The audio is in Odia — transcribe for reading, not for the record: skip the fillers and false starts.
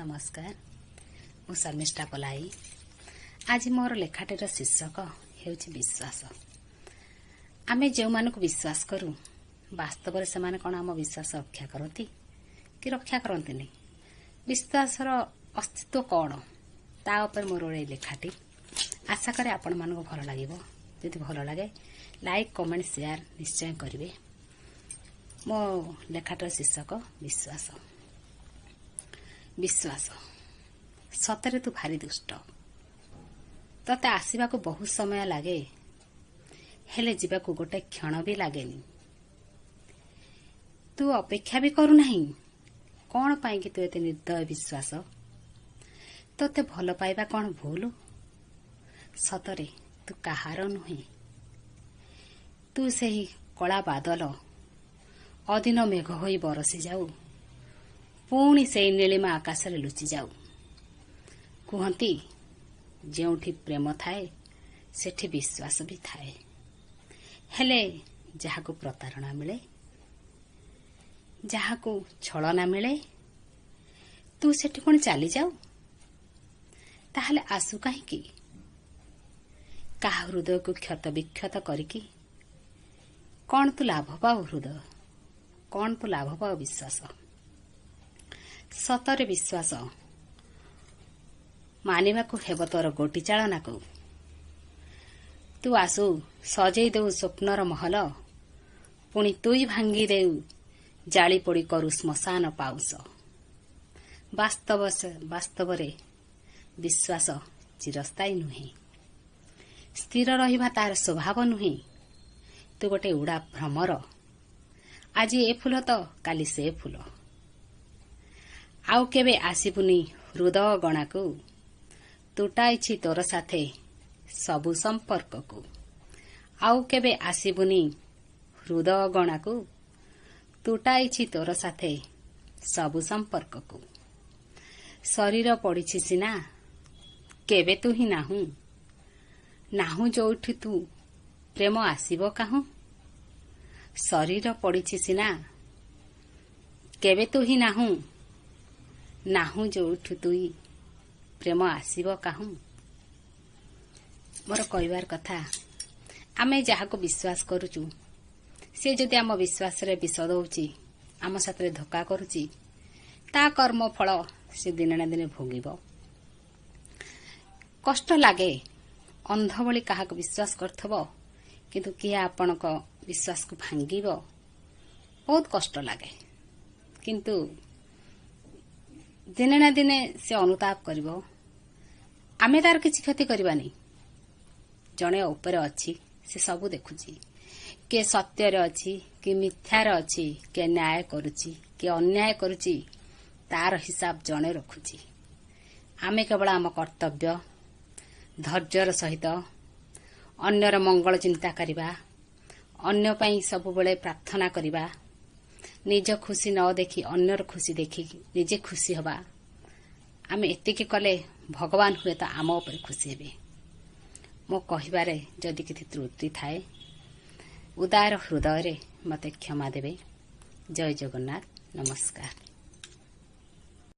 ନମସ୍କାର, ମୁଁ ଶର୍ମିଷ୍ଠା ପଲାଇ। ଆଜି ମୋର ଲେଖାଟିର ଶୀର୍ଷକ ହେଉଛି ବିଶ୍ୱାସ। ଆମେ ଯେଉଁମାନଙ୍କୁ ବିଶ୍ୱାସ କରୁ, ବାସ୍ତବରେ ସେମାନେ କ'ଣ ଆମ ବିଶ୍ୱାସ ରକ୍ଷା କରନ୍ତି କି ରକ୍ଷା କରନ୍ତିନି? ବିଶ୍ୱାସର ଅସ୍ତିତ୍ୱ କ'ଣ, ତା ଉପରେ ମୋର ଏଇ ଲେଖାଟି। ଆଶା କରେ ଆପଣମାନଙ୍କୁ ଭଲ ଲାଗିବ। ଯଦି ଭଲ ଲାଗେ, ଲାଇକ୍, କମେଣ୍ଟ, ସେୟାର ନିଶ୍ଚୟ କରିବେ। ମୋ ଲେଖାଟିର ଶୀର୍ଷକ ବିଶ୍ୱାସ। ବିଶ୍ୱାସ, ସତରେ ତୁ ଭାରି ଦୁଷ୍ଟ। ତତେ ଆସିବାକୁ ବହୁତ ସମୟ ଲାଗେ, ହେଲେ ଯିବାକୁ ଗୋଟେ କ୍ଷଣ ବି ଲାଗେନି। ତୁ ଅପେକ୍ଷା ବି କରୁନାହିଁ। କ'ଣ ପାଇଁ କି ତୁ ଏତେ ନିର୍ଦ୍ଦୟ ବିଶ୍ୱାସ? ତୋତେ ଭଲ ପାଇବା କ'ଣ ଭୁଲ? ସତରେ ତୁ କାହାର ନୁହେଁ। ତୁ ସେହି କଳା ବାଦଲ, ଅଦିନ ମେଘ ହୋଇ ବରସି ଯାଉ, ପୁଣି ସେଇ ନୀଳିମା ଆକାଶରେ ଲୁଚି ଯାଉ। କୁହନ୍ତି, ଯେଉଁଠି ପ୍ରେମ ଥାଏ ସେଠି ବିଶ୍ୱାସ ବି ଥାଏ। ହେଲେ ଯାହାକୁ ପ୍ରତାରଣା ମିଳେ, ଯାହାକୁ ଛଳନା ମିଳେ, ତୁ ସେଠି କଣ ଚାଲିଯାଉ? ତାହେଲେ ଆସୁ କାହିଁକି? କାହା ହୃଦୟକୁ କ୍ଷତ ବିକ୍ଷତ କରିକି କଣ ତୁ ଲାଭ ପାଉ ହୃଦୟ? କଣ ତୁ ଲାଭ ପାଉ ବିଶ୍ୱାସ? ସତରେ ବିଶ୍ୱାସ, ମାନିବାକୁ ହେବ ତୋର ଗୋଟି ଚାଳନାକୁ। ତୁ ଆସୁ, ସଜେଇ ଦେଉ ସ୍ୱପ୍ନର ମହଲ, ପୁଣି ତୁଇ ଭାଙ୍ଗି ଦେଉ, ଜାଳି ପୋଡ଼ି କରୁ ଶ୍ମଶାନ ପାଉଁଶ। ବାସ୍ତବରେ ବିଶ୍ୱାସ ଚିରସ୍ଥାୟୀ ନୁହେଁ। ସ୍ଥିର ରହିବା ତାର ସ୍ୱଭାବ ନୁହେଁ। ତୁ ଗୋଟେ ଉଡ଼ା ଭ୍ରମର। ଆଜି ଏ ଫୁଲ ତ କାଲି ସେ ଫୁଲ। ଆଉ କେବେ ଆସିବୁନି ହୃଦୟ ଗଣାକୁ। ତୁଟାଇଛି ତୋର ସାଥେ ସବୁ ସମ୍ପର୍କକୁ। ଆଉ କେବେ ଆସିବୁନି ହୃଦୟ ଗଣାକୁ। ତୁଟାଇଛି ତୋର ସାଥେ ସବୁ ସମ୍ପର୍କକୁ। ଶରୀର ପଡ଼ିଛି ସିନା, କେବେ ତୁ ହିଁ ନାହୁଁ। ନାହୁଁ ଯୋଉଠି ତୁ, ପ୍ରେମ ଆସିବ କାହୁଁ? ଶରୀର ପଡ଼ିଛି ସିନା, କେବେ ତୁ ହିଁ ନାହୁଁ। ନାହୁଁ ଯୋଉଠୁ ତୁଇ, ପ୍ରେମ ଆସିବ କାହୁଁ? ମୋର କହିବାର କଥା, ଆମେ ଯାହାକୁ ବିଶ୍ୱାସ କରୁଛୁ, ସେ ଯଦି ଆମ ବିଶ୍ୱାସରେ ବିଷ ଦଉଛି, ଆମ ସାଥିରେ ଧୋକା କରୁଛି, ତା କର୍ମ ଫଳ ସେ ଦିନେ ନା ଦିନେ ଭୋଗିବ। କଷ୍ଟ ଲାଗେ। ଅନ୍ଧ ଭଳି କାହାକୁ ବିଶ୍ୱାସ କରୁଥିବ, କିନ୍ତୁ କିଏ ଆପଣଙ୍କ ବିଶ୍ୱାସକୁ ଭାଙ୍ଗିବ, ବହୁତ କଷ୍ଟ ଲାଗେ। କିନ୍ତୁ ଦିନେ ନା ଦିନେ ସେ ଅନୁତାପ କରିବ। ଆମେ ତାର କିଛି କ୍ଷତି କରିବାନି। ଜଣେ ଉପରେ ଅଛି, ସେ ସବୁ ଦେଖୁଛି। କିଏ ସତ୍ୟରେ ଅଛି କି ମିଥ୍ୟାରେ ଅଛି, କିଏ ନ୍ୟାୟ କରୁଛି, କିଏ ଅନ୍ୟାୟ କରୁଛି, ତାର ହିସାବ ଜଣେ ରଖୁଛି। ଆମେ କେବଳ ଆମ କର୍ତ୍ତବ୍ୟ ଧୈର୍ଯ୍ୟର ସହିତ ଅନ୍ୟର ମଙ୍ଗଳ ଚିନ୍ତା କରିବା, ଅନ୍ୟ ପାଇଁ ସବୁବେଳେ ପ୍ରାର୍ଥନା କରିବା, ନିଜ ଖୁସି ନ ଦେଖି ଅନ୍ୟର ଖୁସି ଦେଖି ନିଜେ ଖୁସି ହେବା। ଆମେ ଏତିକି କଲେ ଭଗବାନ ହୁଏତ ଆମ ଉପରେ ଖୁସି ହେବେ। ମୋ କହିବାରେ ଯଦି କିଛି ତ୍ରୁଟି ଥାଏ, ଉଦାର ହୃଦୟରେ ମୋତେ କ୍ଷମା ଦେବେ। ଜୟ ଜଗନ୍ନାଥ। ନମସ୍କାର।